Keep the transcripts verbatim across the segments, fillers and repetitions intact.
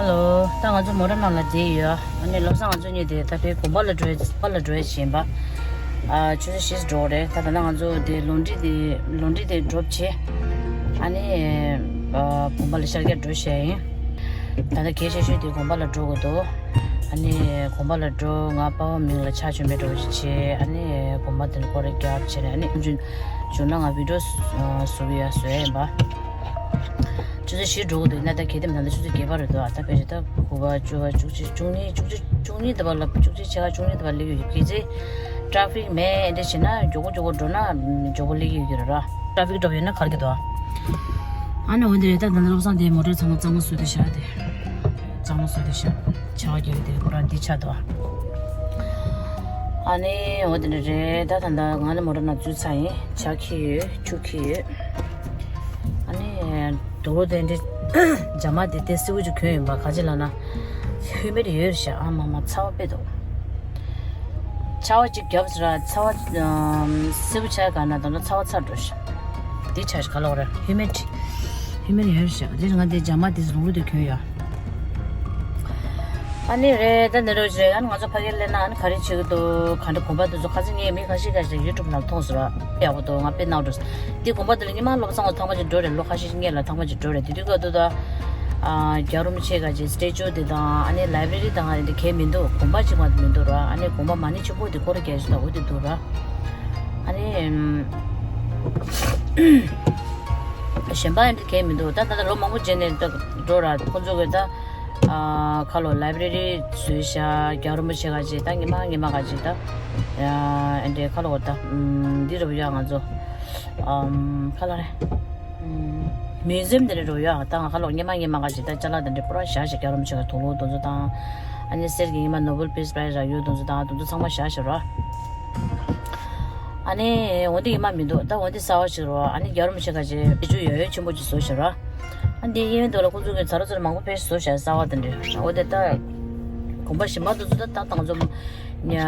ཧེ་ལོ། ད་ང་ཚོ་མོ་ཊ་ནང་ལ་བསྡད་ཡོད། ཨ་ནི་བློ་བཟང་ང་ཚོ་གཉིས་དེ་ད་ཕའི་དགོན་པ་ལ་འགྲོ་ཡ། དགོན་པ་ལ་འགྲོ་ཡ་བྱེད་པ། ཨ། ཆུ་ཚོད་བཞི་འགྲོ་རེད། ད་ད་ལྟ་ང་ཚོ་དེ་ལོན་ཌི་དེ་ལོན་ཌི་དེ་ཌོབ་བྱས། ཨ་ནི། ཨ། དགོན་པ་ལ་ཤར་རྒྱག་འགྲོ་བྱས་ཡིན། ད་ལྟ་གལ་ཆེ་ཤོས་དེ་དགོན་པ་ལ་འགྲོ་དགོས་འདུག་ཨ་ནི་དགོན་པ་ལ་འགྲོ། ང་པ་ཕ་མིང་ལ་ཕྱག་མཆོད་འབུལ་འགྲོ་བྱས། ཨ་ནི་དགོན་པ་དེ་ལ་སྐོར་ར་རྒྱག་བྱས་ནས། ཨ་ནི་བྱུང་ན་ང་བི་ཌི་ཡོ་བཟོ་གི་ཡ་བཟོ་ཡ་ཡིན་པ། ཆུ་ཚོད་བཞི་འགྲོ་གི་འདུག་ཡིན་ན་ད་གལ་ཏེ་མི་ད་ལྟ་ཆུ་ཚོད་བརྒྱད་པ་རེད་འདུག་ཨ། ད་ཕལ་ཆེར་ད་དགུ་པ་བཅུ་པ་བཅུ་གཅིག་བཅུ་གཉིས་བཅུ་གཅིག་བཅུ་གཉིས་འདི་པ་ལ། བཅུ་གཅིག་ཕྱེད་ཀ་བཅུ་གཉིས་འདི་པ་སླེབས་ཡོད། གལ་སྲིད་ཊ་ཕིག་མེད་འདི་བྱས་ན་མགྱོགས་པོ་མགྱོགས་པོ་འགྲོ་ན་མགྱོགས་པོ་སླེབས་ཡོད་ཀྱི་རེད་ར། ཊ་ཕིག་འགྲོ་ཡོད་ན་ག་རེ་གི་འདུག་ཨ་ནི་འོ་འདི་རེད། ད་ད་ལྟ་བློ་བཟང་དེ་མོ་ཊ་ཚང་མ་གཙང་མ་བཟོས་ཏེ་བཞག་དེ། གཙང་མ་བཟོས་ཏེ་བཞག་ཆར་པ་བརྒྱབ་དེ་ཁོ་རང་འདི་ཆགས་འདུག་ཨ་ནི་འོ་དེ་འདྲ་རེད། ད་ད་ལྟ་ང་ནི་མོ་ཊ་ནང་འཛུལ་ཚར་ཡིན། ཇ་འཁྱེར་ཡོད། ཆུ་འཁྱེར་ཡོད། ཨ་ནི་དུག་ལོག་དེ་འདྲ་ཇ་མ་དེ་དེ་སེར་པོ་ཅིག་གྱོན་ཡིན་པ། ག་ཅི་ལབ་ན་ཧུ་མིཌ་ཡོད་རེད་ཤག་ཨ་མ་མ་ཚ་བ་དཔེ་འདུག་ཆར་པ་ཅིག་བརྒྱབ་ཟེར་ར། ཚ་བ་ཨམ་སེར་པོ་ཆགས་ག་ན་ད་ལྟ་ཚ་བ་ཚ་འགྲོ་ཤག་འདི་ཆ་ཞིག་ག་ལོག་རེད། ཧུ་མིཌ། ཧུ་མིཌ་ཡོད་རེད་ཤག་དེ་ང་དེ་ཇ་མ་དེ་ལུང་རུ་དེ་གྱོན་ཡོད། ཨ་ནི་རེད། ད་འདི་རོ་རེད། ཨ་ནི་ང་ཚོ་ཕ་གིར་སླེབས་ན་ཨ་ནི་ག་རེ་བྱེད་ཀྱི་འདུག་ག་འདྲ་དགོན་པ་འདི་ཚོ། ཁ་སང་ངས་མི་ཁ་ཤས་ཁ་ཤས་ཡུ་ཊུབ་ནང་མཐོང་སོང་ར། ཡག་པོ་འདུག་ང་དཔེ་ནག་འགྲོ། འདི་དགོན་པ་འདི་ལ་སྔོན་མ་བློ་བཟང་ཚང་མ་ཐེངས་མ་གཅིག་འགྲོ་རེད། ལོ་ཁ་ཤས་སྔོན་ལ་ཐེངས་མ་གཅིག་འགྲོ་རེད། དེ་དུས་སྐབས་དུ་ད་ཨ་རྒྱལ་བ་རིན་པོ་ཆེ་ཁ་ཅིག་སི་ཊེ་ཅུ་དེ་དང་། ཨ་ནི་ལའི་བྷྲེ་རི་དང་། ཨ་ནི་དེ་གས་མི་འདུག་དགོན་པ་གཅིག་མ་གཏོགས་མི་འདུག་ར། ཨ་ནི་དགོན་པ་མ་ཎི་ཆེན་པོ་དེ་སྐོར་ར་རྒྱག་ཞིག་དང་འོ་དེ་འདུག་ར། ཨ་ནི་ཨམ། གཞན་པ་ཨ་འདྲ་གས་མི་འདུག་ད་ད་ལྟ་ལོ་མང་པོ་རྗེས་ནས་ད་འགྲོ་ར། ཁོང་ཚོ་གིས་ད་ཨ་ཁ་ལོ་ལའི་བྷྲེ་རི་བཟོས་ཤག་རྒྱལ་བ་རིན་པོ་ཆེ་ཁ་ཅིག་ད་སྔོན་མ་སྔོན་མ་ཁ་ཅིག་ད་ཨ་འདྲ་ཁ་ལོ་ད་ཨམ་འདི་རུ་ཡ་ང་ཚོ་ཨམ་ཁ་ལོ་རེད། ཨམ་མིའུ་ཛི་ཡམ་དེ་འདྲ་རུ་ཡ། ད་ང་ཁ་ལོ་སྔོན་མ་སྔོན་མ་ཁ་ཅིག་ད་ཅ་ལག་དེ་འདྲ་པུ་ར་བཞག་ཤག་རྒྱལ་བ་རིན་པོ་ཆེ་ཁ་དུག་ལོག་དེ་ཚོ་དང་། ཨ་ནི་གསེར་གྱི་སྔོན་མ་ནོ་བེལ་པིས་པྲའི་ཛི་རག་ཡོད་དེ་ཚོ་དང་དེ་ཚོ་ཚང་མ་བཞག་ཤག་ར། ཨ་ནི་འོ་འདི་ཡིན་མ་མི་འདུག་ད་འོ་འདི་གསར་པ་ཞིག་རོ། ཨ་ནི་རྒྱལ་བ་རིན་པོ་ཆེ་ཁ་ཅིག་སི་ཊེ་ཅུ་ཡོད་ཡོད་ཆེན་པོ་ཅིག་བཟོས་ཤག་ར། ཨ་འདི་ཡིན་འདུག་ལ་ཁོང་ཚོ་གིས་ཚ་རོ་ཚ་རོ་མང་པོ་ཕེབས་བཟོས་ཤག་གསར་པ་དེ་འདྲ། འོ་དེ་ད་དགོན་པ་གཞན་པ་དེ་ཚོ་ད་ད་དང་ཚོ་ཉ་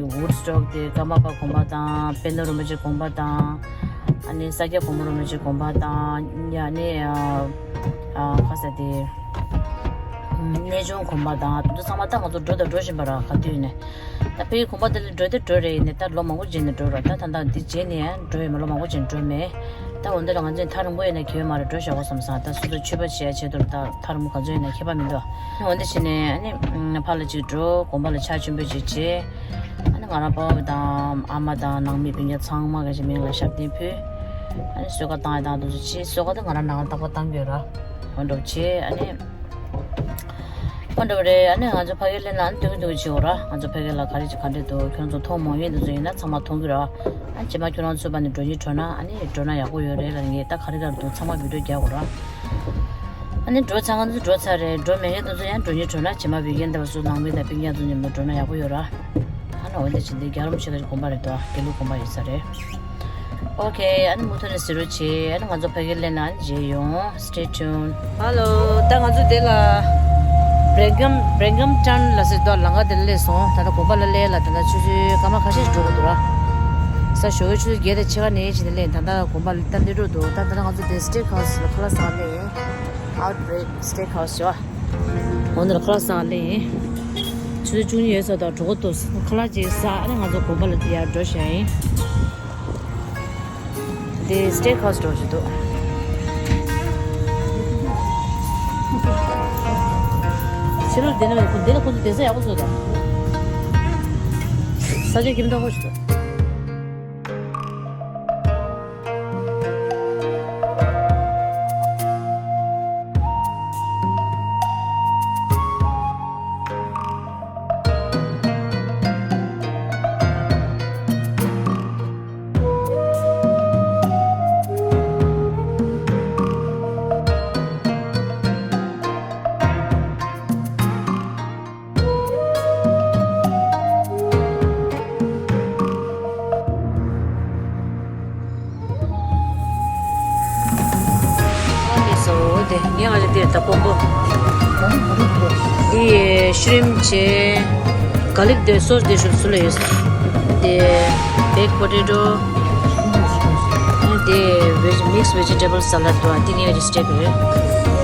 ཝུཌ་སི་ཊོག་དེ་ཀརྨ་པ་དགོན་པ་དང་། པད་ནོར་རིན་པོ་ཆེ་དགོན་པ་དང་། ཨ་ནི་ས་སྐྱ་གོང་མ་རིན་པོ་ཆེ་དགོན་པ་དང་། ཨ་ནི་ཨ་ཨ་ཁ་ས་དེ་གནས་ཆུང་དགོན་པ་དང་དེ་ཚོ་ཚང་མ་ད་ང་ཚོ་འགྲོ་དང་འགྲོ་བཞིན་པ་ར། ག་དུས་ནས། ད་ཕ་གིའི་དགོན་པ་དེ་ལ་འགྲོ་དེ་འགྲོ་རེད། ཡིན་ནའི་ད་ལོ་མང་པོ་རྗེས་ནས་འགྲོ་ར། ད་ད་ལྟ་འདི་རྗེས་ནས་ཡང་འགྲོ་ཡོད་མ། ལོ་མང་པོ་རྗེས་ནས་འགྲོ་མེད། ད་འོ་འདི་ལ་ང་ཚོས་ཐག་རིང་པོ་ཡིན་ན་གལ་ཡོད་མ་རེད། འགྲོ་བཞག་གོ་བསམ་སོང་། ད་སོ་སོ་མཆོད་པ་བྱེད་ཡ་ཆེད་དུ་ད་ཐག་རིང་པོ་ག་ཚོད་ཡིན་ན་ཁྱད་པར་མི་འདུག་འོ་འདི་བྱས་ནས་ཨ་ནི་ཕར་ལ་ཅིག་འགྲོ། དགོན་པ་ལ་ཕྱག་མཆོད་འབུལ་ཅིག་བྱེད། ཨ་ནི་ང་རང་པ་ཕ་དང་ཨ་མ་དང་ནང་མི་སྤུན་ཀྱག་ཚང་མ་ག་ཞིག་མིང་ལ་ཞབས་བརྟན་ཕུལ། ཨ་ནི་གསོལ་ཁ་བཏང་ཡ་དང་དེ་ཚོ་བྱེད། གསོལ་ཁ་ད་ང་རང་ནང་ལ་རྟག་པར་བཏང་གི་ཡོད་ར། འོ་འདྲ་བྱེད། ཨ་ནི། ཁོ་འདྲ་བ་རེད། ཨ་ནི་ང་ཚོ་ཕ་གིར་སླེབས་ན་ཨ་ནི་སྟོན་གི་སྟོན་གི་བྱེད་འོ་ར། ང་ཚོ་ཕ་གི་ལ་ག་རེ་ཅིག་ག་འདྲ་འདུག་ཁྱོད་ཚོ་མཐོང་མང་ཡིན་འདུག་ཚོ་ཡིན་ན་ཚང་མ་མཐོང་གི་ར། ཨ་ནི་རྗེས་མ་ཁྱོད་རང་ཚོ་བ་ནི་འགྲོ་སྙིང་བྲོ་ན། ཨ་ནི་འགྲོ་ན་ཡག་པོ་ཡོད་རེད་ལ། ངས་ད་ག་རེ་ག་རེ་འདུག་ཚང་མ་བི་ཌི་ཡོ་རྒྱག་འོ་ར། ཨ་ནི་འགྲོ་ཚང་ང་ཚོ་འགྲོ་ཚར་རེད། འགྲོ་མེད་མཁན་འདུག་ཚོ་ཡང་འགྲོ་སྙིང་བྲོ་ན་རྗེས་མ་བི་གན་འདྲ་བ་སུ་ནང་མི་དང་སྤུན་ཀྱག་ཚོ་མཉམ་དུ་འགྲོ་ན་ཡག་པོ་ཡོད་ར། ཨ་ནི་འོ་འདི་བྱེད་འདི་རྒྱལ་རོམ་ཆེ་ཁ་གི་དགོན་པ་རེད་དོ། དགེ་ལུགས་དགོན་པ་ཡོད་ས་རེད། ཨོ་ཁེ། ཨ་ནི་མུ་མཐུད་ནས་གཟིགས་རོགས་བྱེད། ཨ་ནི་ང་ཚོ་ཕ་གིར་སླེབས་ན་ཨ་ནི་མཇལ་ཡོང་། Stay tuned. ཧེ་ལོ། ད་ང་ཚོ་འདི་ལ་བྷྲེང་གམ་བྷྲེང་གམ་ཊོན་ལ་སི་དོ་ལམ་ཁ་དེ་ལ་སླེབས་སོང་། ད་ལྟ་དགོན་པ་ལ་སླེབས་ལ་ད་ལྟ་ཆུ་ཚོད་སྐར་མ་ཁ་ཤས་ཤིག་འགྲོ་དགོས་འདུག་ར། ས་ཞོགས་ཀའི་ཆུ་ཚོད་བརྒྱད་དང་ཕྱེད་ཀ་ནས་བྱས་ནས་སླེབས། ད་ལྟ་དགོན་པ་ལ་སྟབས་བདེ་འགྲོ་འདུག་ད་ད་ལྟ་ང་ཚོ་དེ་སི་ཊེག་ཧའུ་སི་ལ་ཁ་ལག་ཟ་ག་སླེབས་ཡིན། Outbreak Steakhouse ཞོ། འོ་འདི་ལ་ཁ་ལག་ཟ་ག་སླེབས་ཡིན། ཆུ་ཚོད་བཅུ་གཉིས་ཡོལ་ཚར་དུས་འགྲོ་གི་འདུག་ཁ་ལག་ཅིག་ཟ། ཨ་ནི་ང་ཚོ་དགོན་པ་ལ་དེ་ཡར་འགྲོ་བྱ་ཡིན། དེ་སི་ཊེག་ཧའུ་སི་འགྲོ་བཞིན་འདུག་ཕྱི་ལོགས་འདི་ནས་འདི་ལ་ཁོ་ཚོ་བསྡད་ས་ཡག་པོ་བཟོས་འདུག་ས་ཆ་སྐྱིད་མདོག་ཁ་ཤོས་འདུག་ཨོ་ལེ་སོ། དེ་ངས་ང་ཚོ་དེར་ད་ཀོམ་པོ། དེ་ཤི་རིམ་བྱས། ག་ལིག་དེ་སོ་སི་དེ་ཞུ་སུ་ལ་ཡོད། དེ་བེག་པོ་ཏེ་ཏོ། དེ་བེ་མིག་སི་བེ་ཇི་ཊེ་བལ་སཱ་ལཌ་དོ། དེ་ངས་ང་ཚོ་སི་ཊེག་རེད།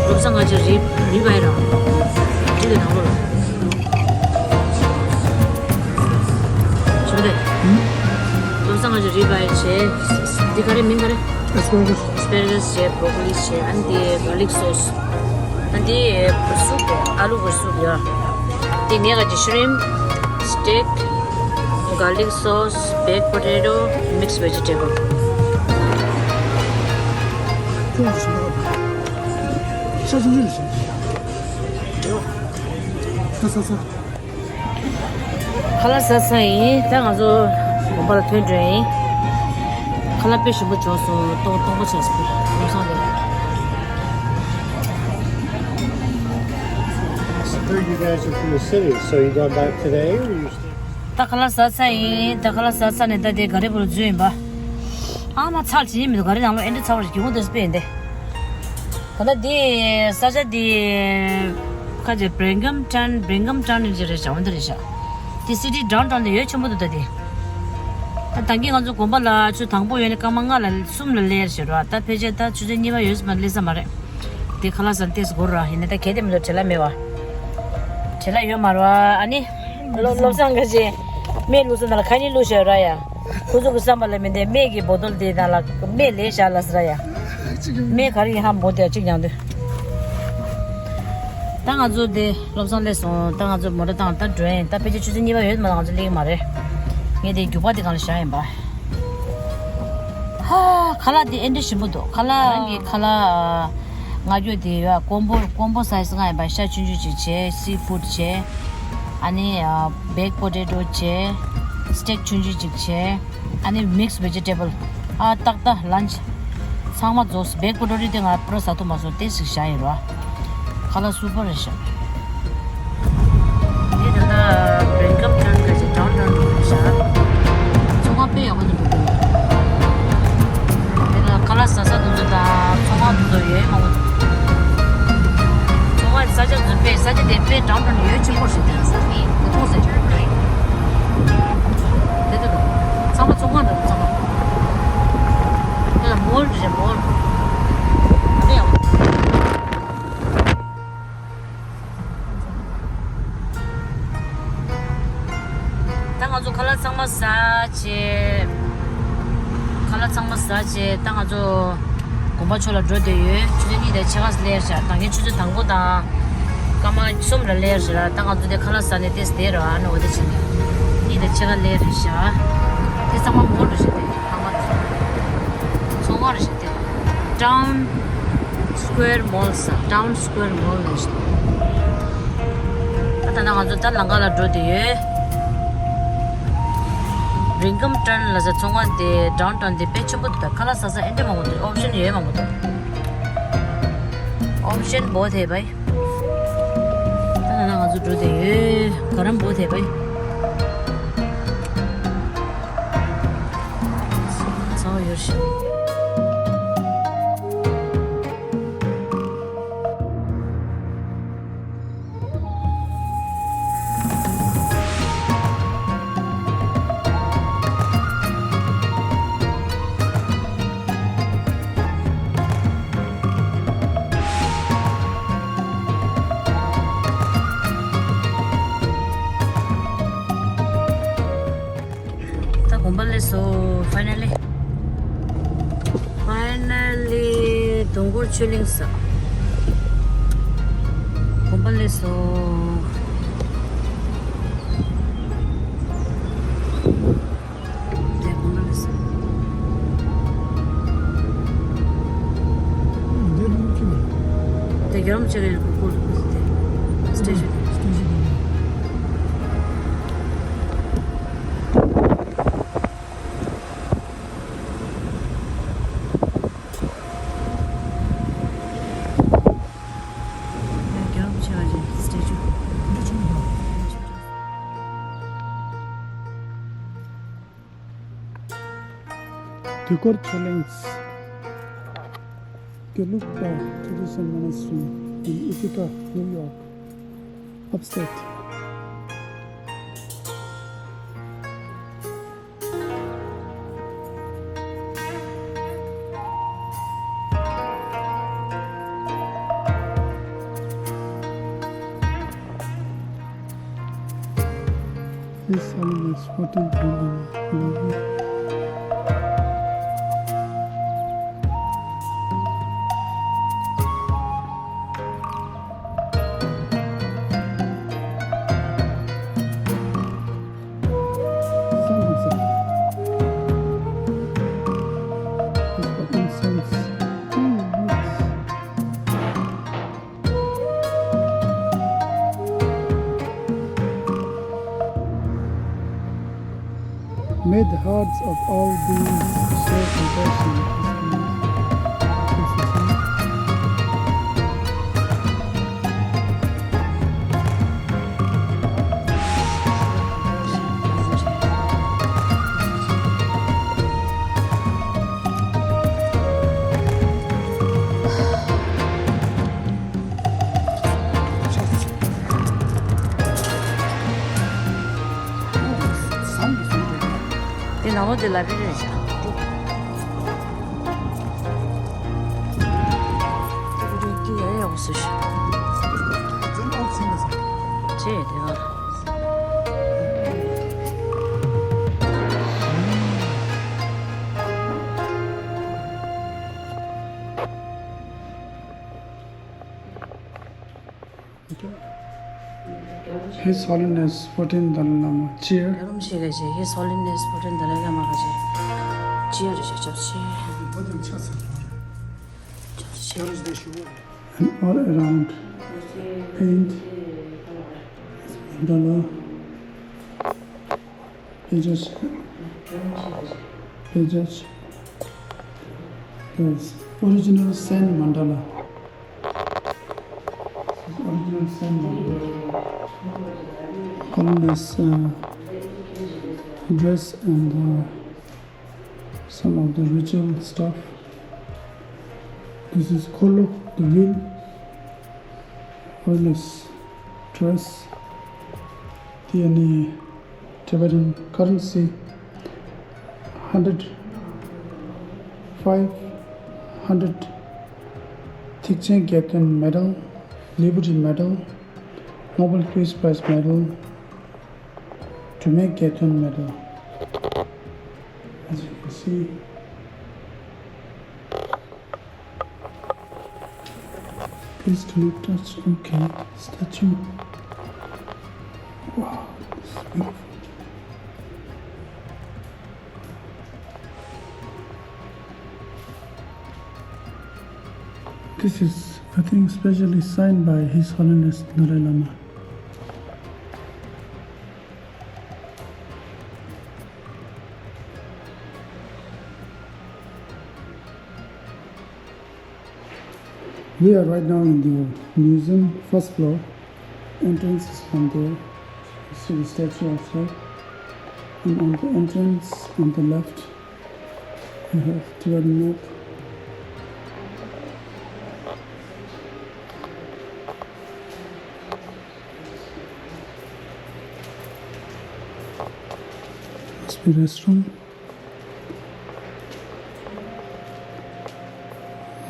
རོབ་ཙམ་ང་ཚོ་རིབ་རིབ་ཨའི་ར། དེ་ནང་ལོགས་ལ། ཞུ་དེ། བློ་བཟང་ང་ཚོ་རི་བའི་བྱས། འདི་ག་རེ་མིང་ག་རེ། Asparagus. Asparagus་བྱས། broccoli་བྱས། ཨ་ནི་འདི་garlic sauce། ཨ་ནི་འདི་soup། ཨ་ལུ་གི་soup་ཡ། འདི་ངས་ག་ཅི་shrimp, steak, garlic sauce, baked potato, mixed vegetable. ས་ས་ས་ས། ཁ་ལག་ཟ་ཚར་ཡིན། ད་ང་ཚོ་དགོན་པ་ལ་ཐོན་འགྲོ་ཡིན། ཁ་ལག་དཔེ་ཞིམ་པོ་བྱུང་སོང་། སྟོང་སྟོང་པ་ཆགས་སོང་། བློ་བཟང་ལགས། I heard you guys are from the city, so you going back today, or you ད་ཁ་ལག་ཟ་ཚར་ཡིན། ད་ཁ་ལག་ཟ་ཚར་ནས་ད་དེ་ག་རི་བུ་རུ་འཛུལ་ཡིན་པ། ཨ་མ་ཚར་ཅི་ཡིན་མི་འདུག་ག་རི་ནང་ལོགས་ཨེ་འདྲ་ཚ་བ་རེད། སྒེའུ་ཁུང་དེ་སུ་དཔེ་ཡིན་ཏེ། ད་ལྟ་འདི་ས་ཆ་འདི་ཁ་ཅིག་Binghamton། Binghamton་ནི་ཅི་རེད་ཤག་འོ་འདི་རེད་ཤག་འདི་city downtown་དེ་ཡོད་ཆེན་པོ་འདུག་ད་འདི། ད་ད་གིན་ང་ཚོ་དགོན་པ་ལ་ཆུ་དང་པོ་ཡོད་ནི་སྐར་མ་ལྔ་ལ་གསུམ་ལ་སླེབས་ཤག་ར། ད་ཕལ་ཆེར་ད་ཆུ་ཚོད་གཉིས་པ་ཡོད་ས་མ་སླེབས་ས་མ་རེད། དེ་ཁ་ལག་ཟ་ནས་ཏོག་ཙམ་འགོར་ར། ཡིན་ནའི་ད་གལ་ཏེ་མི་འདུག་བྲེལ་བ་མེད་པ། བྲེལ་བ་ཡོད་མ་རེད་པ། ཨ་ནི། བློ་བློ་བཟང་ག་ཅེ། སྨན་བླུགས་ས་ནང་ལ་ཁ་ཉིན་བླུགས་བཞག་ར་ཡ། ཁོ་ཚོ་གི་བསམ་པ་ལ་མི་འདི་སྨན་གྱི་བོ་ཏོལ་དེ་ནང་ལ་སྨན་ལས་བཞག་ལ་ཟེར་ར་ཡ། སྨན་ག་རེ་ཡིན་ཧ་མོ་དེ་གཅིག་མྱང་དུས། ད་ང་ཚོ་དེ་བློ་བཟང་སླེབས་སོང་། ད་ང་ཚོ་མོ་ཊ་བཏང་ད་འགྲོ་ཡིན། ད་ཕལ་ཆེར་ཆུ་ཚོད་གཉིས་པ་ཡོད་མ་ང་ཚོ་སླེབས་ཀྱི་མ་རེད། ངས་དེ་རྒྱུག་པ་དེ་སྒང་ལ་བཞག་ཡིན་པ། ཧ། ཁ་ལག་དེ་ཨེ་འདྲ་ཞིམ་པོ་འདུག་ཁ་ལག་རང་གི་ཁ་ལག་ང་རྒྱུ་དེ་ཡོད། ཀོམ་པོ་ཀོམ་པོ་སའི་ཛི་ལྔ་ཡིན་པ། ཤ་ཆུང་ཆུང་ཅིག་བྱས། སི་ཕུཌ་བྱས། ཨ་ནི་ཨ་baked potato་བྱས། སི་ཊེག་ཆུང་ཆུང་ཅིག་བྱས། ཨ་ནི་mixed vegetable། ཨ་ཏག་ཏག་lunch་ཚང་མ་རྫོགས། baked potato་དེ་ང་པུ་ར་ཟ་ཐུབ་མ་སོང་། དེ་ཞིག་བཞག་ཡིན་རོ། ཁ་ལག་སུ་པར་རེད་ཤག་འདི་ད་ལྟ་Binghamton་ག་ཅིག་downtown་རེད་ཤག་ཚོང་ཁང་དཔེ་ཡག་པོ་འདུག་དེ་ལ་ཁ་ལག་ཟ་ས་དེ་ཚོ་དང་ཚོང་ཁང་དེ་ཚོ་ཡོད་མང་པོ་འདུག་ཚོང་ཁང་ས་ཆ་དེ་ཚོ་དཔེ་ས་ཆ་དེ་དཔེ་downtown་ཡོད་ཆེན་པོ་རེད། དེ་ས་ནི་དེ་ཐོག་ཟེར་དེ་ཚོ་འདུག་ཚང་མ་ཚོང་ཁང་འདུག་ཚང་མ། དེ་ལ་mall་རེད། mall་དེ་ཡག་པོ། ད་ང་ཚོ་ཁ་ལག་ཚང་མ་ཟ་བྱས། ཁ་ལག་ཚང་མ་ཟ་བྱས། ད་ང་ཚོ་དགོན་པ་ཕྱོགས་ལ་འགྲོ་བསྡད་ཡོད། ཆུ་ཚོད་གཉིས་དང་ཕྱེད་ཀ་སླེབས་ཤག་ད་གིན་ཆུ་ཚོད་དང་པོ་དང་སྐར་མ་གསུམ་ལ་སླེབས་ཤག་ད་ང་ཚོ་དེ་ཁ་ལག་ཟ་ནས་ཏོག་ཙམ་བསྡད་རོགས། ཨ་ནི་འོ་དེ་བྱས་ནས་གཉིས་དང་ཕྱེད་ཀ་སླེབས་རེད་ཤག་དེ་ཚང་མ་mall་རེད་ཤག་དེ་ཚང་མ་ཚོང་ཁང་རེད་ཤག་དེ། Town Square Mall་ཟེར། Town Square Mall་ལ་ཞིག་ད་ད་ནང་ང་ཚོ་ད་ལམ་ཁ་ལ་འགྲོ་བསྡད་ཡོད། Binghamton་ལ་ཟེར་ཚོང་ཁང་དེ་downtown་དེ་དཔེ་ཆེན་པོ་འདུག་ད་ཁ་ལག་ཟ་ས་ཨེ་འདྲ་མང་པོ་འདུག option་ཡོད་མང་པོ་འདུག option་བོ་དེ་བའི། ད་ད་ནང་ང་ཚོ་འགྲོ་བསྡད་ཡོད། ག་རམ་བོ་དེ་བའི། ཚ་བ་ཡོད་ཤག་ད་དགོན་པ་སླེབས་སོང་། Finally། Finally། དུང་དཀར་ཆོས་གླིང་ཟེར། དགོན་པ་སླེབས་སོང་། དེ་དགོན་པ་སླེབས་སོང་། འདི་རུ་ཅི་རེད། དེ་རྒྱལ་བ་རིན་པོ་ཆེ་གི་སྐུ་སྐུ་དེ་statue་དེ། statue་དེ། རྒྱལ་བ་རིན་པོ་ཆེ་བ་ཅན་statue། དུས་འཁོར་ཆོས་གླིང་། Gelugpa Tradition Monastery in Utica, New York, upstate. This one is fourteen twenty. May the hearts of all beings share compassion. དེ་ནང་ལོགས་དེ་ལ་རེ་རེ་བྱ། དེ་རེ་དེ་ཡ་ཡག་པོ་བཟོས་ཤག་ཅེས་དེ་ཨ། His Holiness fourteen Dalai Lama chair. His Holiness fourteen Dalai Lama ག་ཅེ། chair རེ་ཅེ་ཅོ་ཅེ། ཅོ་ཅེ། And all around paint mandala pages, pages, yes, original sand mandala. Original sand mandala. Holiness, uh, dress and, uh, some of the ritual stuff. This is Kholo, the wheel. Holiness dress. T N A Tibetan currency. Hundred, five hundred. Thigchen Gyaltsuen medal, Liberty medal, Nobel Peace Prize medal, Trinmay Gyaltsuen medal. As you can see, please do not touch. Okay, statue. Wow, this is beautiful. This is, I think, specially signed by His Holiness Dalai Lama. We are right now in the museum, first floor. Entrance is from there. You see the statue outside. And on the entrance, on the left, you have Tibetan map. Must be restroom.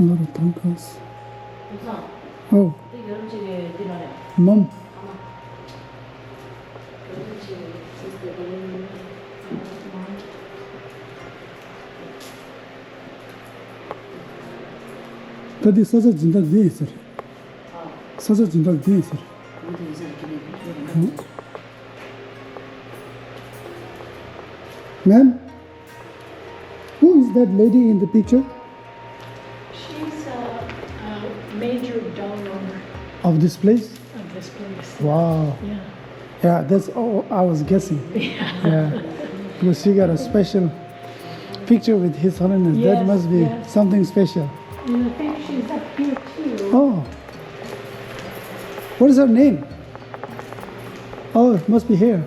Lot of temples. Oh. Mom. ད་འདི་ས་ཆ་སྦྱིན་བདག་འདི་ཡིན་ཟེར། ས་ཆ་སྦྱིན་བདག་འདི་ཡིན་ཟེར། Ma'am, who is that lady in the picture? She's a, a major donor of this place? Of this place. Wow. Yeah. Yeah, that's all I was guessing. Yeah. Yeah. Because she got a special picture with His Holiness. That, yes, must be, yes, something special. And I think she's up here too. Oh. What is her name? Oh, it must be here.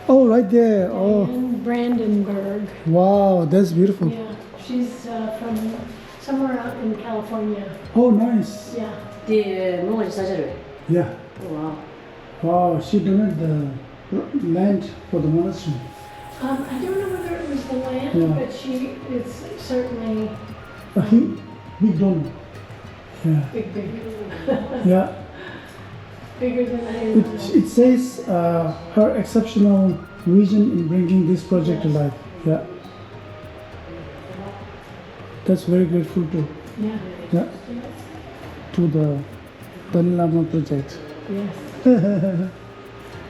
Oh, right there. Oh. Diane Brandenburg. Wow, that's beautiful. Yeah, she's, uh, from somewhere out in California. Oh, nice. Yeah. དེ་མོ་གི་ས་ཆ་རེད། Yeah. Oh, wow. Wow, she donated the land for the monastery. Um, I don't know whether it was the land, yeah, but she is certainly a huge, big donor. Yeah. Big, big. Yeah. It, it says uh, her exceptional vision in bringing this project to life. Yeah. That's very grateful to, yeah, to the Dalai Lama project. Yes.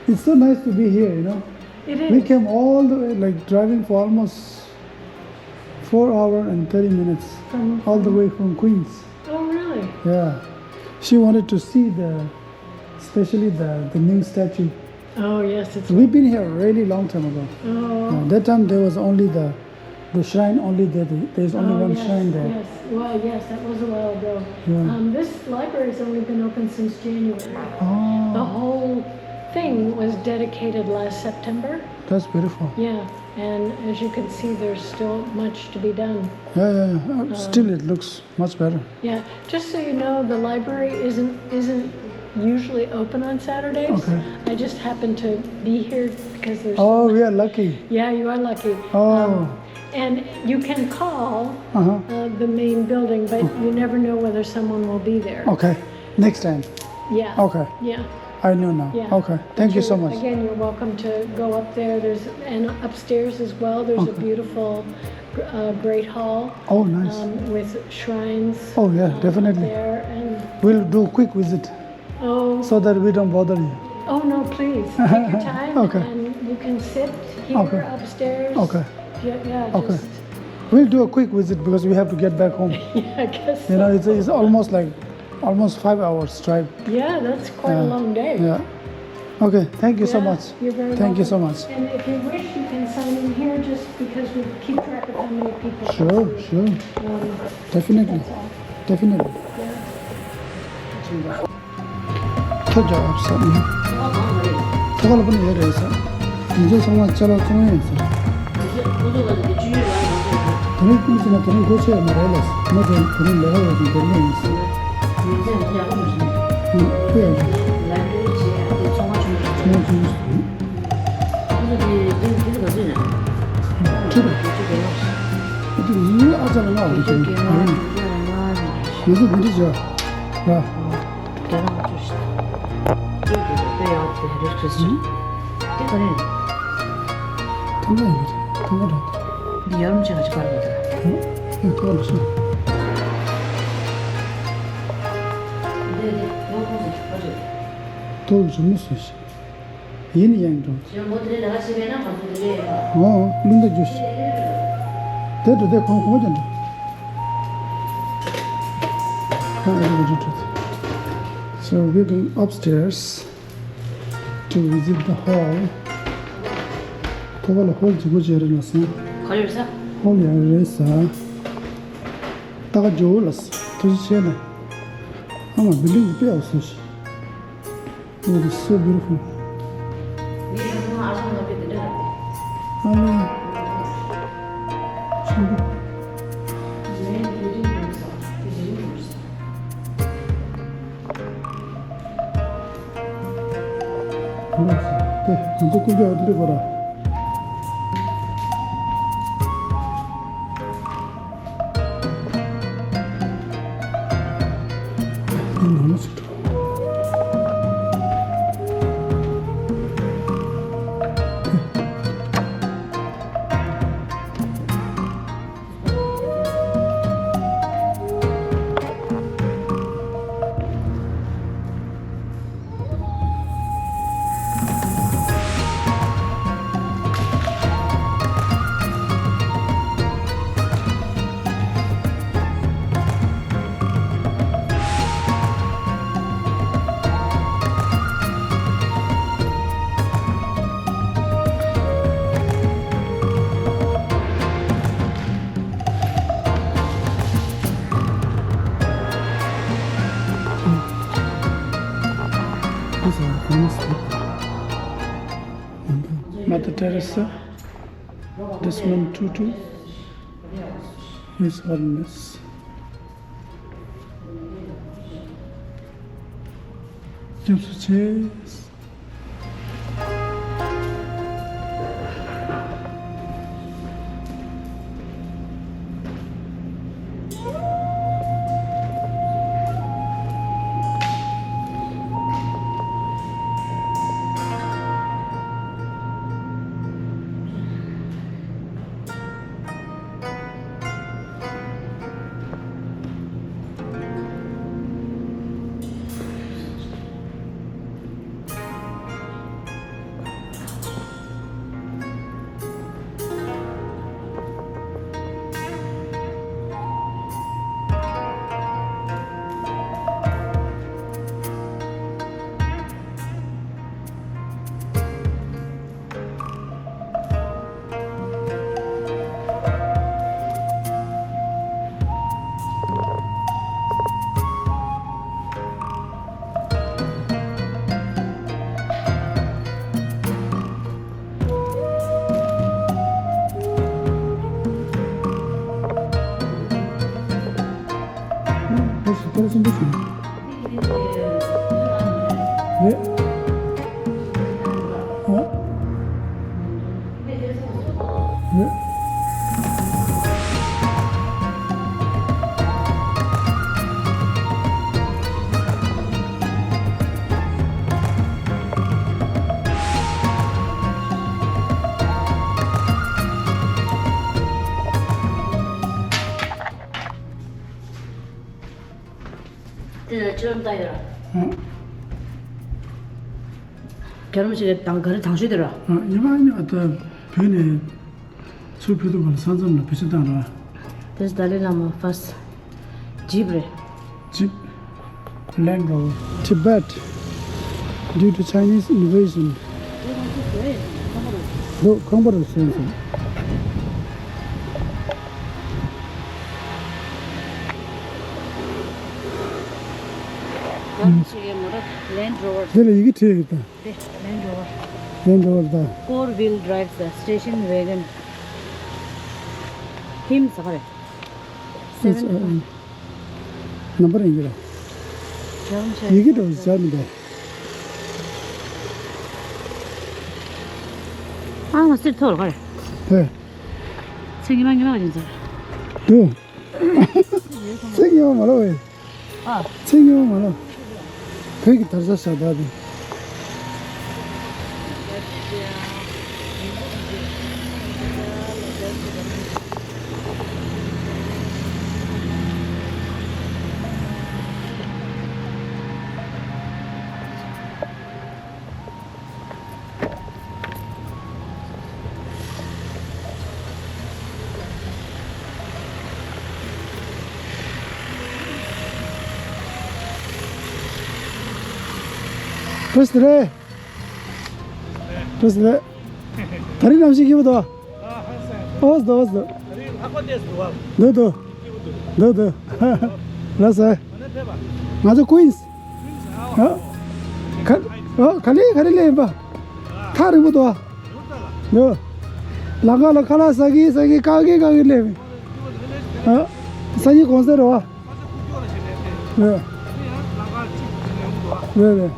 It's so nice to be here, you know. It is. We came all the way, like, driving for almost four hour and thirty minutes, from, all the way from Queens. Oh, really? Yeah. She wanted to see the, especially the, the new statue. Oh, yes, it's. We've been here a really long time ago. Oh. Uh, that time there was only the, the shrine only there. There's only, oh, one, yes, shrine there. Yes. Well, yes, that was a while ago. Yeah. Um, this library's only been open since January. Oh. The whole thing was dedicated last September. That's beautiful. Yeah, and as you can see, there's still much to be done. Yeah, yeah, yeah. Um, still, it looks much better. Yeah, just so you know, the library isn't, isn't usually open on Saturdays. Okay. I just happen to be here because there's. Oh, we are lucky. Yeah, you are lucky. Oh. Um, and you can call, uh-huh, uh, the main building, but you never know whether someone will be there. Okay. Next time. Yeah. Okay. Yeah. I know now. Yeah. Okay. Thank you so much. Again, you're welcome to go up there. There's, and upstairs as well, there's a, okay, beautiful, uh, great hall. Oh, nice. Um, with shrines. Oh, yeah, um, definitely. There and we'll do a quick visit. Oh. So that we don't bother you. Oh, no, please. Take your time. Okay. And you can sit here, okay, upstairs. Okay. Yeah, yeah, okay. Just. We'll do a quick visit because we have to get back home. Yeah, I guess so. You know, it's, it's almost like, almost five hours drive. Yeah, that's quite a long day. Yeah. Okay, thank you so much. Yeah, you're very welcome. Thank you so much. And if you wish, you can sign in here just because we keep track of how many people. Sure, sure. Um, definitely. That's all. Definitely. Yeah. ཐོ་རྒྱག་ཨབ་ས་ནི། ཐོ་ག་ལ་པོ་ནི་ཡོད་རེད་ས། དེ་ཚོ་ཚང་མ་ཅ་ལག་བཙོང་ཡིན་ས། དེ་རིང་ཀུན་ཚེ་ན་དེ་རིང་སྒོ་ཕྱེ་ཡོད་མ་རེད་ལ་ས། མ་དེ་དེ་རིང་ལས་ཀ་ཡོད་ཅིང་དེ་རིང་ཡིན་ས། ཡོད་ཚད་ཡག་པོ་མ་རེད། ཨུ་ཨེ་ཡོད་རེད། ལ་འདི་ཆེ་ཡ་དེ་ཚོང་ཁང་ཆུང་ཆུང་། ཚོང་ཁང་ཆུང་ཆུང་། ཨུ་ཚོ་དེ་དེ་དེ་ག་ཚོད་རེད། ཁྲི་རེད། ཨ་དེ་ཡིན་ཨ་ཅག་ལ་ང་འོ་དེ་ཁྱེད་ཡིན། ང་ཚོ་འདི་འདྲ་བྱས་ར། རྒྱ་ནག་ཚོ་ཞིག་ཅིག་གི་དཔེ་ཡག་དེ་རེད་ཁྲི་སི། དེ་ག་རེ་རེད། ཐང་ག་ཡིན་གྱི་ཐང་ག་རེད། འདི་ཡར་མི་ཆེ་ག་ཅི་པར་གི་དེ་ར། ཨེ་ཐང་ག་རེད་ཤི། འདི་འདི་ཡོ་ཁོང་ཚོ་ག་རེད། ཏོ་རི་མི་སུ་ཞིག་ཡིན་ཡང་འགྲོ། ཡང་མོ་དེ་ལས་ལས་ཀ་བྱེད་པས་ན་ང་ཚོ་དེ་ལས་ཡོད་པ། ཨོ་ལུང་ད་རྒྱུ་ཞིག་དེ་འགྲོ་དེ་ཁོང་ཁོང་ཀྱང་འགྲོ། ཁོང་ཨེ་འགྲོ་འགྲོ་འགྲོ། So we're going upstairs to visit the hall. ཐོག་ལ་ཧོལ་ཅིག་གོ་ཅེ་རེ་ལ་སང་། ག་རེ་རེད་ས། ཧོལ་ཡང་རེད་ས། ད་ག་ཇོ་བོ་ལ་སང་། ཐུགས་རྗེ་ཆེ་ནས། ཨ་མ་བིལ་ཌིང་དེ་དཔེ་ཡག་སོ་ཞིག Oh, it's so beautiful. ཨ་ལེ། ཆེན་པོ། ཨ་ལེ། དེ་ང་ཚོ་ཀུན་སྤྱོད་འོ་དེ་འདྲ་དགོས་ར། འདི་ནང་ལ་ཞིག་འགྲོ། Mother Teresa, Desmond Tutu, His Holiness. སྐྱབས་སུ་མཆི། ཁོ་སུ་ཁོ་སུ་འདི་སུ་རེད། ཨ། རེད། དེ་ལ་ཅི་ལམ་ལྟ་ཡོད་ར། ཨ། རྒྱ་རོམ་ཞིག་གི་དང་ག་རེ་དང་ཤོས་དེ་ར། ཨ། ཉི་མ་ཉི་མ་ད་བོད་ནས་ཚུར་ཕེབས་དུས་ག་ལ་ས་མཚམས་ལ་བེད་སྤྱོད་བཏང་ར། This Dalai Lama first jeep རེད། Jeep, Land Rover. Tibet, due to Chinese invasion. འདུག་ཁང་པ་རུ་སོང་སོང་། ཡང་ཞིག་གི་མོ་ཊ་Land Rover། འདི་ལ་ཡི་གེ་བྲིས་ཡོད་ད། འདི་Land Rover། Land Rover ད། Four wheel drive ད། Station wagon། ཧིམ་ཟ་ག་རེད། Seven ཨ། ནམ་བར་ཡིན་གྱི་རེད། ཡི་གེ་འདྲ་བོ་ཞིག་སྦྱར་མི་འདུག་ཨ་ང་སིར་ཐོག་ལ་ག་རེད། ཧེ། ཚེ་ཉི་མ་ཉི་མ་བ་ཡིན་ཟེར། འདུག་ཚེ་ཉི་མ་མ་ལོ་བས། ཨ། ཚེ་ཉི་མ་མ་ལོ། བོད་ཀྱི་དར་ཆ་ཞབས་བཏགས་དེ། བཀྲ་ཤིས་བདེ་ལེགས། བཀྲ་ཤིས་བདེ་ལེགས། ད་རིང་གནམ་གཤིས་སྐྱིད་པོ་འདུག་ཨོ་སྡོ་ཨོ་སྡོ། འདུག་འདུག་འདུག་འདུག་ལགས་སོ། ང་ཚོ་ཀུན་སི། ཨ། ག་ཨ་ག་ལེ་ག་ལེ་སླེབས་ཡིན་པ། ཐག་རིང་པོ་འདུག་ཨ། འདུག་ལམ་ཁ་ལ་ཁ་ལག་ཟ་གི་ཟ་གི་བཀག་གི་བཀག་གི་སླེབས་ཡིན། ཨ། སང་ཉིན་གུང་སེང་རེད་བ། རེད། རེད་རེད།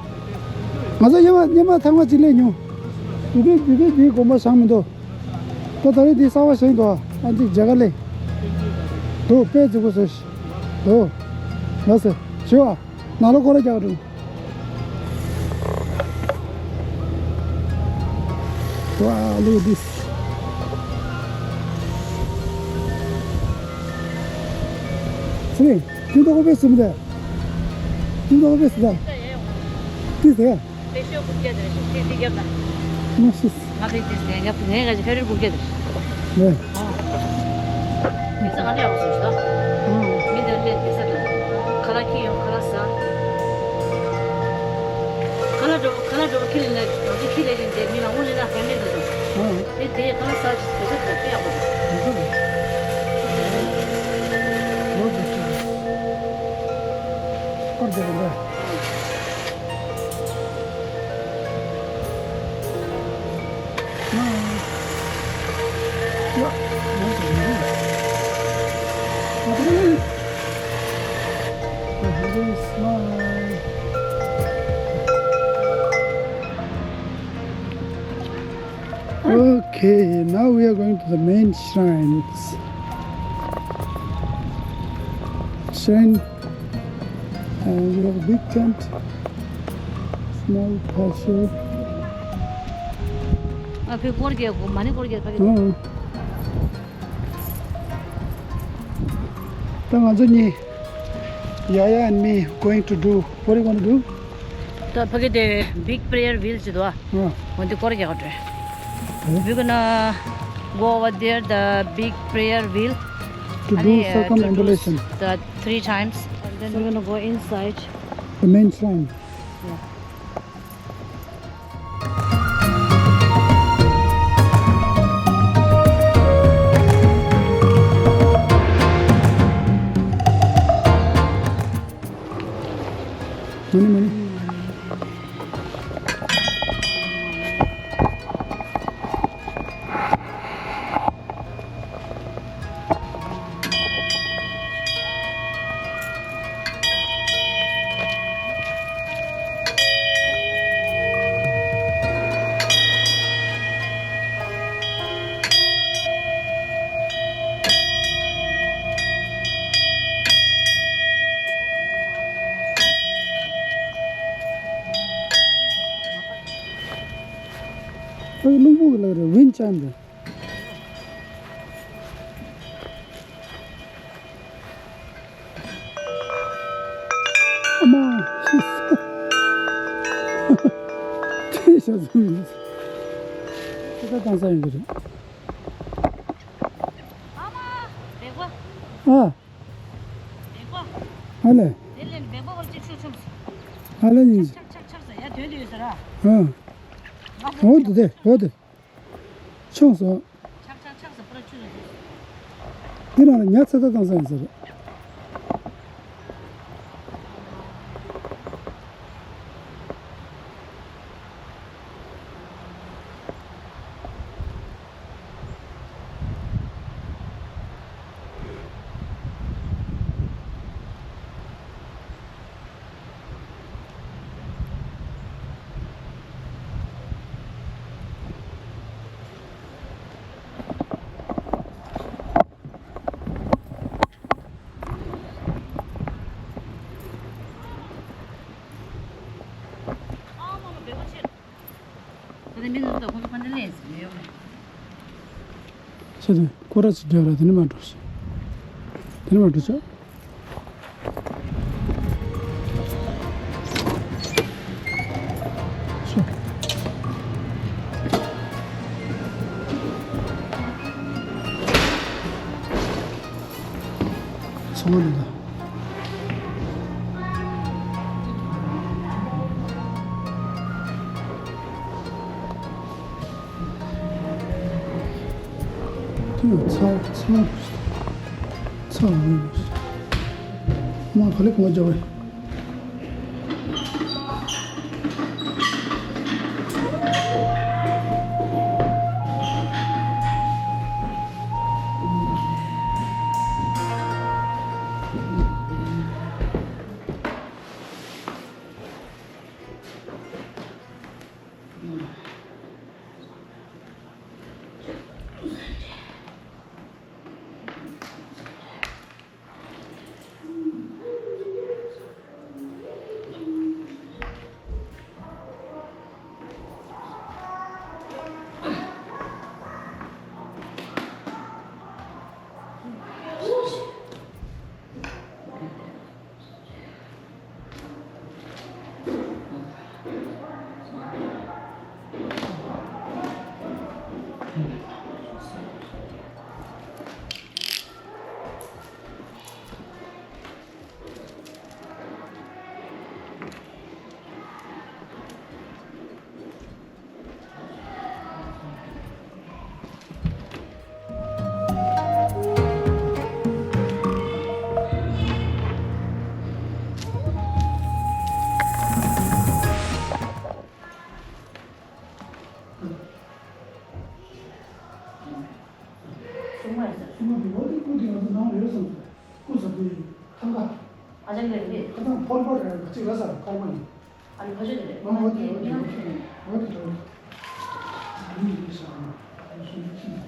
ང་ཚོ་སྔོན་མ་སྔོན་མ་ཐེངས་མ་གཅིག་སླེབས་མྱོང་། དེ་དུས་དེ་དུས་དེའི་དགོན་པ་བཞེངས་མི་འདུག་ད་ད་རེས་དེ་གསར་པ་བཞེངས་འདུག་ཨ་ཅིག་མཇལ་ཁ་སླེབས། འདུག་དཔེ་མཛེས་པོ་བཟོས་ཤག་འདུག་ལགས་སོ། ཞུ་བ། ནང་ལོགས་སྐོར་ར་རྒྱག་འགྲོ། Wow, look at this. ཚེ་རིང་། ཁྱོད་ལྟ་གོ་པས་སུ་མི་དེ། ཁྱོད་ལྟ་གོ་པས་སུ་དེ། ཏི་ཟེ། པེ་ཤོ་དགུ་བརྒྱ་དེ་རེད་ཤག་ཏི་ཏི་རྒྱབ་ན། མ་ཤེས། ང་པེ་ཏི་ཟེ་རྒྱབ་ངའི་ག་ཅི་ཕེ་རི་དགུ་བརྒྱ་དེ་རེད། ཨ། མི་ཚང་མ་ལས་འོང་སོང་ཞིག་ད། ཨ། མི་དེ་ལས་དེ་ས་དང་། ཁ་ལག་ཁྱེར་ཡོང་ཁ་ལག་ཟ། ཁ་ལག་འགྲོ་ཁ་ལག་འགྲོ་ཁྱི་ལས་ནས་རང་ཚོ་ཁྱི་ལས་ཀྱིན་དེ་མི་ལ་དངོས་གནས་ན་ཕན་མེད་དུ་སོང་། ཨ། དེ་དེ་ཁ་ལག་ཟ་ཅིག་དེ་ཚོ་དེ་དཔེ་ཡག་པོ་འདུག་སྐོར་རྒྱག་གི་འདུག Okay, now we are going to the main shrines. Shrine, and we have a big tent, small pasture. ཨ་ཕའི་སྐོར་རྒྱག་གོ་མ་ཎི་སྐོར་རྒྱག་ཕ་གི། ཨ། ད་ང་ཚོ་གཉིས། Yaya and me going to do, what are you gonna do? ད་ཕ་གི་དེ་Big Prayer Wheel ཅིག་འདུག་ཨ། ཨ། འོ་འདི་སྐོར་རྒྱག་ག་འགྲོ། ཨ། We're gonna go over there, the Big Prayer Wheel. To do, and, uh, to do circumambulation. The three times. And then we're gonna go inside. The main shrine. Yeah. Many, many. ལ་རེ་ཝིན་ཅན་རེ། ཨ་མ། ཤི་ས། དེ་ཤ་ཚུགས་ཡིན། ཁྱེད་ད་བཏང་ས་ཡིན་གྱི་རེད། ཨ་མ། བེག་པ། ཨ། བེག་པ། ཨ་ལེ། དེ་ལས་བེག་པ་བར་གཅིག་ཤུགས་ཆུམས། ཨ་ལེ་ཡིན། ཆག་ཆག་ཆག་ཟེར་ཡ་དོན་དུ་ཡོད་ཟེར་ར། ཨ། ང་འོ་དེ་དེ་འོ་དེ། ཆུང་སོང་། ཆག་ཆག་ཆག་ཟེར་པུ་ར་ཆུ་ཟེར། འདི་ནང་ལ་ཉ་ཚ་ཚ་བཏང་ས་ཡིན་ཟེར། ད་ལྟ་མི་འདི་ཚོ་ཁོང་ཚོ་ཕ་འདྲ་ལས་ཟིན་ཡོད་མ། ཆེ་དུ་ཀོ་ར་ཅིག་རྒྱབ་ར་དེ་ནི་མ་འགྲོ་ཞིག་དེ་ནི་མ་འགྲོ་ཆོག་ཚོང་ལས་ལ། དེ་ཡང་ཚ་ཚ་ཚ་འོང་། མ་ག་ལེ་གོང་རྒྱབ་པས། སྲུང་མ་ཡིན་ཟེར། སྲུང་མ་འདི་འོ་དེ་སྐུ་དེ་ང་ཚོ་ནང་ལ་ཡོད་བསམ་སོང་། སྐུ་ཟེར་དེ་ཐང་ག་ཨ་ཅག་ལས་རེད། ཁ་སང་ཕོར་པ་རེད་གཅིག་ར་ས་ཀར་མ་ཡིན། ཨ་ནི་ཕ་ཆོས་དེ་རེད། མ་འོ་དེ་འོ་དེ་འོ་དེ་འོ་དེ་འོ་དེ་ཡིན་ཡིན་ཤག་ཨ་ནི་སུ་ཡིན་ཤི།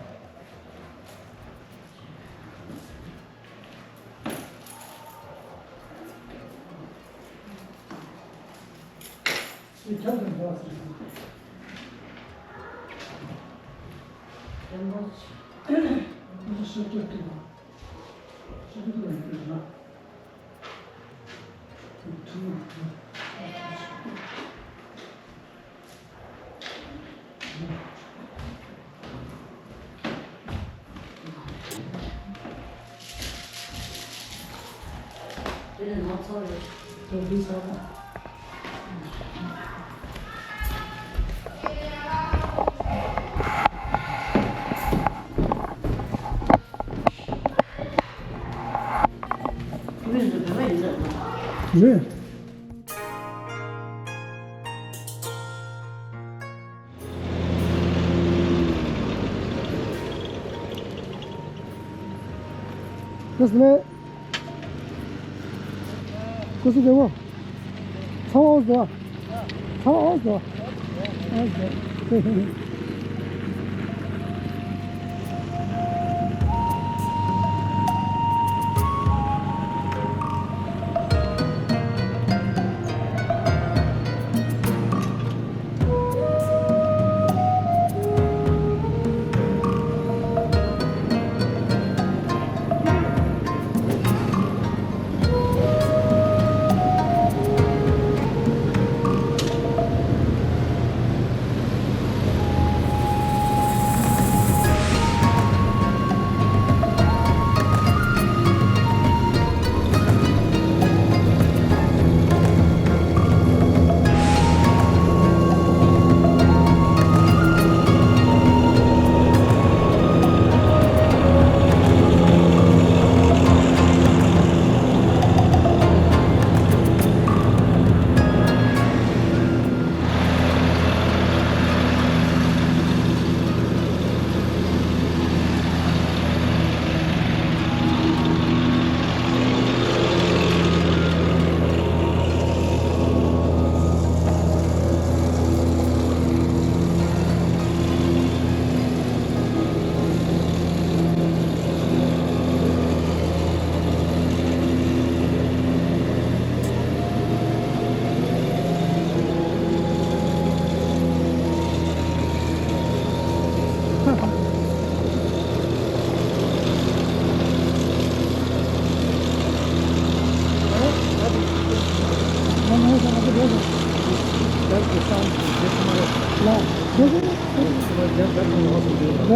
དེ་ནི་ནོར་ཚོགས་རེད། དེ་འདི་ཚོགས་པ། རེད། ཁུ་སི་ལེ། ཁུ་སི་ལེ་བོ། ཚ་བ་འོ་ཟོ། ཚ་བ་འོ་ཟོ། འོ་ཟོ།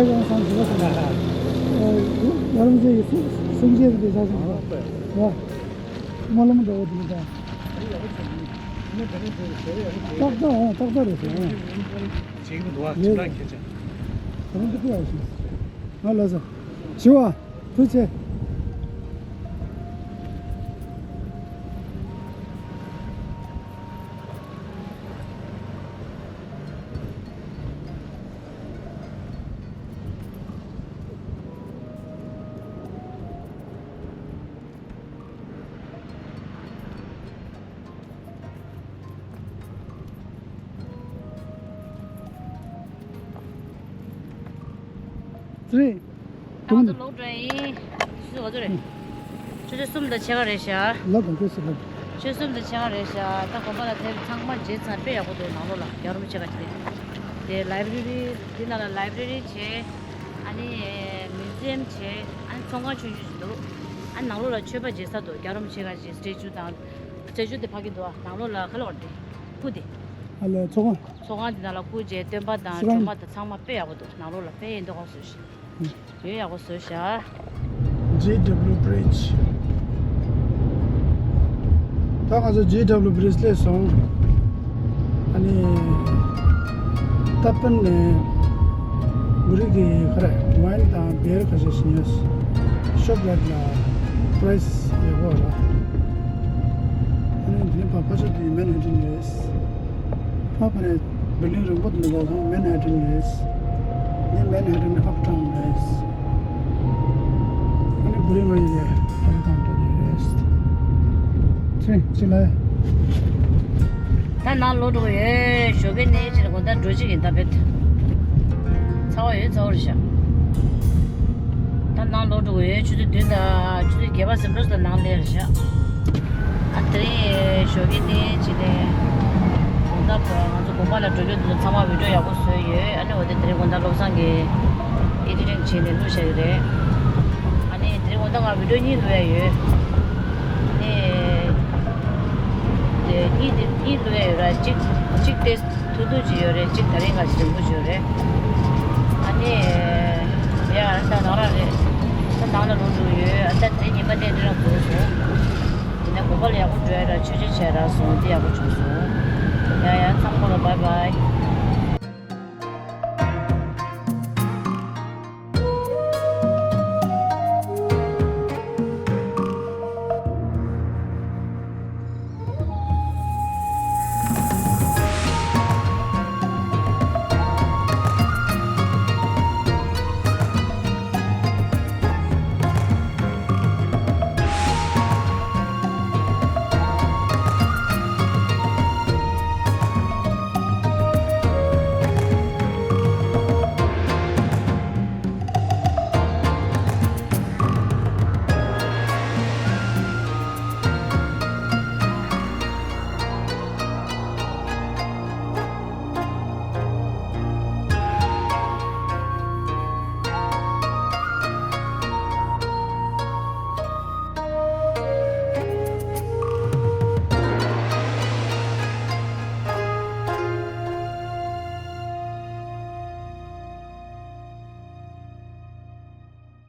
ཡང་སང་ཞིག་ལ་སོང་། ཡ་རང་ཚོའི་སེམས་ཅན་དེ་ཆ་སོང་། ཡ། སྨོན་ལམ་འདྲ་བོ་དེ་འདྲ། ཏག་ཏག་ཨང་ཏག་ཏག་རེད་ཟེར། ཅིག་འདུག་བ་ཅིག་ལ་ཁྱེད་ཅག་ང་ལ་ཟ། ཞི་བ། ཐུགས་རྗེ་ཆེ། ཙི། ད་ང་ཚོ་ལོག་འགྲོ་ཡིན། ཆུ་ཚོད་ག་ཚོད་རེད། ཆུ་ཚོད་གསུམ་དང་ཕྱེད་ཀ་རེད་ཤག་ལ་དང་ཁོས་སི་ལ། ཆུ་ཚོད་གསུམ་དང་ཕྱེད་ཀ་རེད་ཤག་ད་དགོན་པ་ལ་ཕེབས། ཚང་མ་བྱས་ཚར། དཔེ་ཡག་པོ་འདུག་ནང་ལོགས་ལ་རྒྱལ་རོང་ཕྱེད་ཀ་ཅིག་རེད། དེ་ལའི་བྷྲེ་རི། འདི་ནང་ལ་ལའི་བྷྲེ་རི་བྱས། ཨ་ནི་མིའུ་ཛི་ཡམ་བྱས། ཨ་ནི་ཚོང་ཁང་ཆུང་ཆུང་ཞིག་འདུག་ཨ་ནང་ལོགས་ལ་མཆོད་པ་བྱེད་ས་འདུག་རྒྱལ་རོང་ཕྱེད་ཀ་ཅིག་སི་ཊེ་ཅུ་དང་། སི་ཊེ་ཅུ་དེ་ཕ་གི་འདུག་ཨ་ནང་ལོགས་ལ་ག་ལ་བར་དེ། སྐུ་དེ། ཨ་ལས་ཚོང་ཁང་། ཚོང་ཁང་དེ་ནང་ལ་སྐུ་བྱས། སྟོན་པ་དང་སྒྲོལ་མ་དང་ཚང་མ་དཔེ་ཡག་པོ་འདུག་ནང་ལོགས་ལ་དཔེ་ཡིན་མདོག་ཁ་པོ་བཟོས་ཤག་ཡོད་ཡག་པོ་བཟོས་ཤག་ཇེ་ཌབ་ལུ་བྷི་རི་ཇི། ད་ང་ཚོ་ཇེ་ཌབ་ལུ་བྷི་རི་ཇི་སླེབས་སོང་། ཨ་ནི། ཏ་པན་ནས་བྷི་རི་གི་ག་རེ་ཝའིན་དང་བི་ཡར་ཁ་ཤས་ཤིག་ཉོས། ཤོབ་རའིཊ་ལ་པ་རའི་སི་ཡག་པོ་ར། ཨ་ནི་འདི་ནི་བ་ཕ་ཆ་དེ་མན་ཧེ་ཊན་ཉོས། ཕ་ཕ་ནས་བིལ་ཌིང་རིང་པོ་དེ་འདྲ་ལ་མན་ཧེ་ཊན་ཡོད། ངས་མན་ཧེ་ཊན་ནས་ཨབ་ཊའུན་ཡོད། ཨ་ནི་བུ་རིང་ང་ཡོད། ཨ་ནི་ཐང་ཏོ་ནས་ཡོད། ཚེ་ཅི་ལ། ད་ནང་ལོག་འགྲོ་གི་ཡོད། ཞོགས་ཀས་ནས་ཕྱིར་དགོང་དག་འགྲོ་ཅིག་ཡིན་ད་བེད། ཚ་བ་ཡོད་ཚ་བ་རེད་ཤག་ད་ནང་ལོག་འགྲོ་གི་ཡོད། ཆུ་ཚོད་བདུན་དང་ཆུ་ཚོད་བརྒྱད་པ་ཟིན་འགྲོ་ས་ནང་སླེབས་རེད་ཤག་ཨ་དེ་རིང་ཞོགས་ཀས་ནས་ཕྱིན་ནས་དགོང་དག་ང་ཚོ་དགོན་པ་ལ་འགྲོ་རྒྱུ་དེ་ཚོ་ཚང་མ་བི་ཌིའོ་ཡག་པོ་བཟོས་ཡོད། ཨ་ནི་འོ་དེ་དེ་རིང་དགོང་དག་བློ་བཟང་གིས་ཨེ་ཌི་ཊིང་བྱས་ནས་བླུགས་བཞག་གི་རེད། ཨ་ནི་དེ་རིང་དགོང་དག་ང་བི་ཌིའོ་གཉིས་བླུགས་ཡ་ཡོད། ཨ་ནི་དེ་གཉིས་དེ་གཉིས་བླུགས་ཡ་ཡོད་ར། གཅིག་གཅིག་དེ་ཐུང་ཐུང་ཅིག་ཡོད་རེད། གཅིག་ད་རིང་ང་ཞིག་རིང་པོ་ཅིག་ཡོད་རེད། ཨ་ནི་ཡ་ཨ་ད་ནང་རང་རེད། ད་ནང་ལ་ལོག་འགྲོ་ཡོད། ཨ་ད་དེ་ཉི་མ་དེ་འདྲ་རང་འགོར་སོང་། དེ་ནས་དགོན་པ་ལ་ཡག་པོ་འགྲོ་ཡ་ར། ཆོས་ཆོས་བྱས་ར་སོང་། དེ་ཡག་པོ་བྱུང་སོང་། ཡ་ཡ་ཚང་མ་ལ་བྷའི་བྷའི།